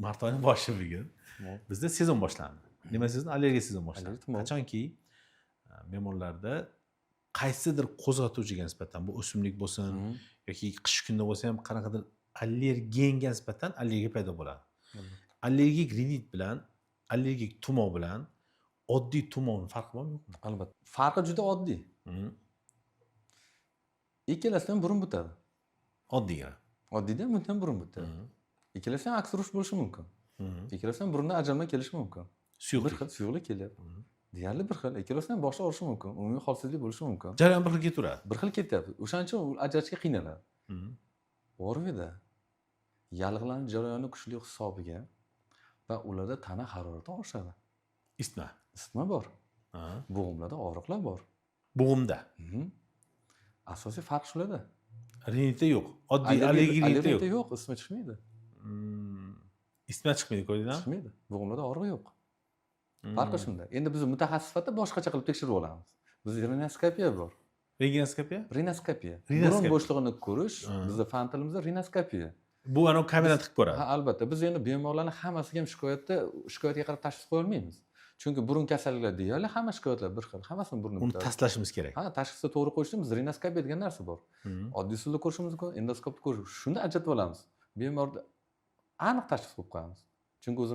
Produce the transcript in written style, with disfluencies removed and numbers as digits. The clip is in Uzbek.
Mart oyini boshi bugun. Bizda sezon boshlandi. Nima sezon? Allergiya sezon boshlandi. Allergiya tumov. Qachonki bemorlarda qaysidir qo'zg'atuvchiga nisbatan, bu o'simlik bo'lsin yoki qish kunda bo'lsa ham, qanaqadir allergenga nisbatan allergiya paydo bo'ladi. Allergik rinit bilan allergik tumov bilan oddiy tumovni farqi bormi, yo'qmi? Albatta, farqi juda oddiy. Ikkalasidan ham burun bitadi. Oddiygina. Oddiyda ham, bunda ham burun bitadi. Ikkalasi ham aksurish bo'lishi mumkin. Ikkalasi ham burundan ajralma kelishi mumkin. Bir Suyuqlik. xil suyuqlik kelyapti. Deyarli bir xil. Ikkalasi ham boshda og'rishi mumkin, umumiy holsizlik bo'lishi mumkin. Jarayon bir xil ketaveradi. Bir xil ketyapti. O'shaning uchun u ajratishga qiynaladi. ОРВИ da yallig'lanish jarayoni kuchli hisobiga va ularda tana harorati oshadi. Isitma. Isitma bor. Bo'g'imlarda og'riqlar bor. Bo'g'imda. Asosiy farq shularda. Rinitda yo'q. Oddiy allergik rinitda Allergiyada yo'q. yo'q, isitma chiqmaydi. Isitma chiqmaydi, ko'rdingizmi? Chiqmaydi, bo'g'imlarda og'riq yo'q. Farqi shunda. Endi biz mutaxassis sifatida boshqacha qilib tekshirib olamiz. Bizda rinoskopiya bor. Rentgenoskopiya? Rinoskopiya, burun Rinoskopiya. bo'shlig'ini ko'rish. Bizda fan tilimizda rinoskopiya. Bu anavi kamerani tiqib ko'radi. Ha, albatta. Biz endi bemorlarni hammasiga ham shikoyatga qarab tashxis qo'ya olmaymiz, chunki burun kasalliklari deyarli hamma shikoyatlar bir xil, hammasini burni Uni bitadi. tasdiqlashimiz kerak. Ha, tashxisni to'g'ri qo'yishda biz rinoskopiya degan narsa bor. Oddiy usulda ko'rishimiz mumkin, endoskopda ko'rish. Shunda ajratib olamiz, bemorni aniq tashxis qo'yib qo'yamiz, chunki o'zi